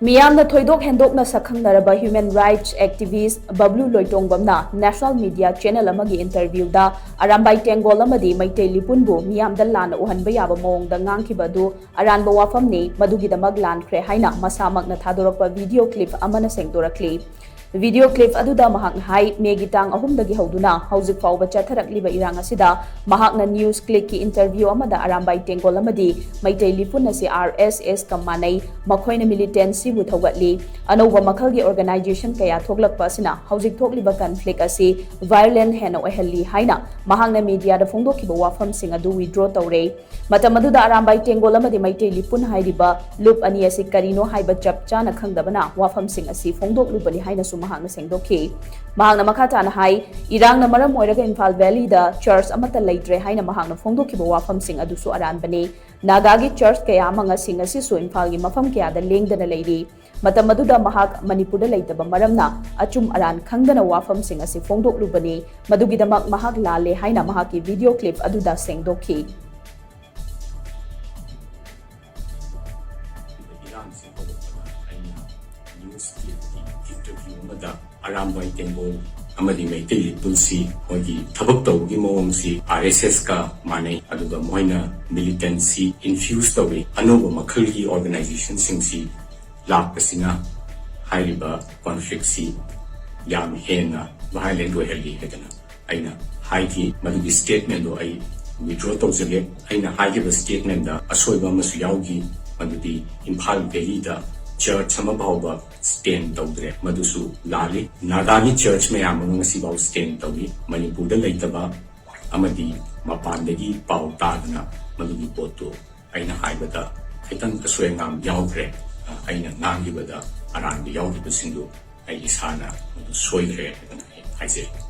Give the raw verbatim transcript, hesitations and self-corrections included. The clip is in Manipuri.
ꯃꯤꯌꯥꯝꯅ ꯊꯣꯏꯗꯣꯛ ꯍꯦꯟꯗꯣꯛꯅ ꯁꯛꯈꯪꯅꯔꯕ human rights activist ꯕꯕ꯭ꯂꯨ ꯂꯣꯏꯇꯣꯡꯕꯝꯅ national media channel ꯑꯃꯒꯤ interviewꯗ ꯑꯔꯥꯝꯕꯥꯏ ꯇꯦꯡꯒꯣꯜ ꯑꯃꯗꯤ ꯃꯩꯇꯩ ꯂꯤꯄꯨꯟꯕꯨ ꯃꯤꯌꯥꯝꯗ ꯂꯥꯟꯅ ꯎꯍꯟꯕ ꯌꯥꯕ ꯃꯑꯣꯡꯗ ꯉꯥꯡꯈꯤꯕ ꯑꯗꯨ ꯑꯔꯥꯟꯕ ꯋꯥꯐꯝꯅꯤ, ꯃꯗꯨꯒꯤꯗꯃꯛ ꯂꯥꯟꯈ꯭ꯔꯦ ꯍꯥꯏꯅ ꯃꯁꯥꯃꯛꯅ ꯊꯥꯗꯣꯔꯛꯄ video clip ꯑꯃꯅ ꯁꯦꯡꯗꯣꯔꯛꯂꯤ꯫ Video clip ꯑꯗꯨꯗ ꯃꯍꯥꯛꯅ ꯍꯥꯏ, ꯃꯦꯒꯤ ꯇꯥꯡ ꯑꯍꯨꯝꯗꯒꯤ ꯍꯧꯗꯨꯅ ꯍꯧꯖꯤꯛ ꯐꯥꯎꯕ ꯆꯠꯊꯔꯛꯂꯤꯕ ꯏꯔꯥꯡ ꯑꯁꯤꯗ ꯃꯍꯥꯛꯅ Newsclickꯀꯤ interview ꯑꯃꯗ ꯑꯔꯥꯝꯕꯥꯏ ꯇꯦꯡꯒꯣꯜ ꯑꯃꯗꯤ ꯃꯩꯇꯩ ꯂꯤꯄꯨꯟ ꯑꯁꯤ RSSꯀ ꯃꯥꯟꯅꯩ, ꯃꯈꯣꯏꯅ militancybꯨ ꯊꯧꯒꯠꯂꯤ꯫ ꯑꯅꯧꯕ ꯃꯈꯜꯒꯤ organization ꯀꯌꯥ ꯊꯣꯛꯂꯛꯄ ꯑꯁꯤꯅ ꯍꯧꯖꯤꯛ ꯊꯣꯛꯂꯤꯕ conflict ꯑꯁꯤ violent ꯍꯦꯟꯅ ꯑꯣꯏꯍꯜꯂꯤ ꯍꯥꯏꯅ ꯃꯍꯥꯛꯅ mediaꯗ ꯐꯣꯡꯗꯣꯛꯈꯤꯕ ꯋꯥꯐꯝꯁꯤꯡ ꯑꯗꯨ withdraw ꯇꯧꯔꯦ꯫ ꯃꯇꯝ ꯑꯗꯨꯗ ꯑꯔꯥꯝꯕꯥꯏ ꯇꯦꯡꯒꯣꯜ ꯑꯃꯗꯤ ꯃꯩꯇꯩ ꯂꯤꯄꯨꯟ ꯍꯥꯏꯔꯤꯕ ꯂꯨꯞ ꯑꯅꯤ ꯑꯁꯤ ꯀꯔꯤꯅꯣ ꯍꯥꯏꯕ ꯆꯞ ꯆꯥꯅ ꯈꯪꯗꯕꯅ ꯋꯥꯐꯝꯁꯤꯡ ꯑꯁꯤ ꯐꯣꯡꯗꯣꯛꯂꯨꯕꯅꯤ ꯍꯥꯏꯅꯁꯨ ꯃꯍꯥꯛꯅ ꯁꯦꯡꯗꯣꯛꯈꯤ꯫ ꯃꯍꯥꯛꯅ ꯃꯈꯥ ꯇꯥꯅ ꯍꯥꯏ, ꯏꯔꯥꯡꯅ ꯃꯔꯝ ꯑꯣꯏꯔꯒ ꯏꯝꯐꯥꯜ valleyꯗ church ꯑꯃꯠꯇ ꯂꯩꯇ꯭ꯔꯦ ꯍꯥꯏꯅ ꯃꯍꯥꯛꯅ ꯐꯣꯡꯗꯣꯛꯈꯤꯕ ꯋꯥꯐꯝꯁꯤꯡ ꯑꯗꯨꯁꯨ ꯑꯔꯥꯟꯕꯅꯤ꯫ ꯅꯥꯒꯥꯒꯤ church ꯀꯌꯥ ꯑꯃ ꯉꯁꯤ ꯉꯁꯤꯁꯨ ꯏꯝꯐꯥꯜꯒꯤ ꯃꯐꯝ ꯀꯌꯥꯗ ꯂꯦꯡꯗꯅ ꯂꯩꯔꯤ꯫ ꯃꯇꯝ ꯑꯗꯨꯗ ꯃꯍꯥꯛ ꯃꯅꯤꯄꯨꯔꯗ ꯂꯩꯇꯕ ꯃꯔꯝꯅ ꯑꯆꯨꯝ ꯑꯔꯥꯟ ꯈꯪꯗꯅ ꯋꯥꯐꯝꯁꯤꯡ ꯑꯁꯤ ꯐꯣꯡꯗꯣꯛꯂꯨꯕꯅꯤ꯫ ꯃꯗꯨꯒꯤꯗꯃꯛ ꯃꯍꯥꯛ ꯂꯥꯜꯂꯦ ꯍꯥꯏꯅ ꯃꯍꯥꯛꯀꯤ video clip ꯑꯗꯨꯗ ꯁꯦꯡꯗꯣꯛꯈꯤ꯫ ꯏꯔꯥꯡꯁꯦ ꯍꯧꯔꯛꯄꯗ ꯑꯩꯅ Newsclickꯀꯤ interview ꯑꯃꯗ ꯑꯔꯥꯝꯕꯥꯏ ꯇꯦꯡꯒꯣꯜ ꯑꯃꯗꯤ ꯃꯩꯇꯩ ꯂꯤꯄꯨꯟꯁꯤ ꯃꯣꯏꯒꯤ ꯊꯕꯛ ꯇꯧꯕꯒꯤ ꯃꯑꯣꯡꯁꯤ RSSꯀ ꯃꯥꯟꯅꯩ, ꯑꯗꯨꯒ ꯃꯣꯏꯅ militancy infuse ꯇꯧꯏ, ꯑꯅꯧꯕ ꯃꯈꯜꯒꯤ organizationꯁꯤꯡꯁꯤ ꯂꯥꯛꯄꯁꯤꯅ ꯍꯥꯏꯔꯤꯕ conflictꯁꯤ ꯌꯥꯝ ꯍꯦꯟꯅ violent ꯑꯣꯏꯍꯜꯂꯤ ꯍꯥꯏꯗꯅ ꯑꯩꯅ ꯍꯥꯏꯈꯤ꯫ ꯃꯗꯨꯒꯤ statementꯗꯣ ꯑꯩ withdraw ꯇꯧꯖꯒꯦ꯫ ꯑꯩꯅ ꯍꯥꯏꯈꯤꯕ statementꯗ ꯑꯁꯣꯏꯕ ꯑꯃꯁꯨ ꯌꯥꯎꯈꯤ, ꯃꯗꯨꯗꯤ ꯏꯝꯐꯥꯜ valleyꯗ church ꯑꯃ ꯐꯥꯎꯕ stand ꯇꯧꯗ꯭ꯔꯦ, ꯃꯗꯨꯁꯨ ꯂꯥꯜꯂꯤ꯫ ꯅꯥꯒꯥꯒꯤ church ꯃꯌꯥꯝ ꯑꯃ ꯉꯁꯤꯐꯥꯎ stand ꯇꯧꯔꯤ꯫ ꯃꯅꯤꯄꯨꯔꯗ ꯂꯩꯇꯕ ꯑꯃꯗꯤ ꯃꯄꯥꯟꯗꯒꯤ ꯄꯥꯎ ꯇꯥꯗꯅ ꯃꯗꯨꯒꯤ ꯄꯣꯠꯇꯨ ꯑꯩꯅ ꯍꯥꯏꯕꯗ ꯈꯤꯇꯪ ꯑꯁꯣꯏ ꯑꯉꯥꯝ ꯌꯥꯎꯈ꯭ꯔꯦ꯫ ꯑꯩꯅ ꯉꯥꯡꯈꯤꯕꯗ ꯑꯔꯥꯟꯕ ꯌꯥꯎꯈꯤꯕꯁꯤꯡꯗꯨ ꯑꯩ ꯏꯁꯥꯅ ꯃꯗꯨ ꯁꯣꯏꯈ꯭ꯔꯦ ꯍꯥꯏꯗꯅ ꯑꯩ ꯍꯥꯏꯖꯔꯤ꯫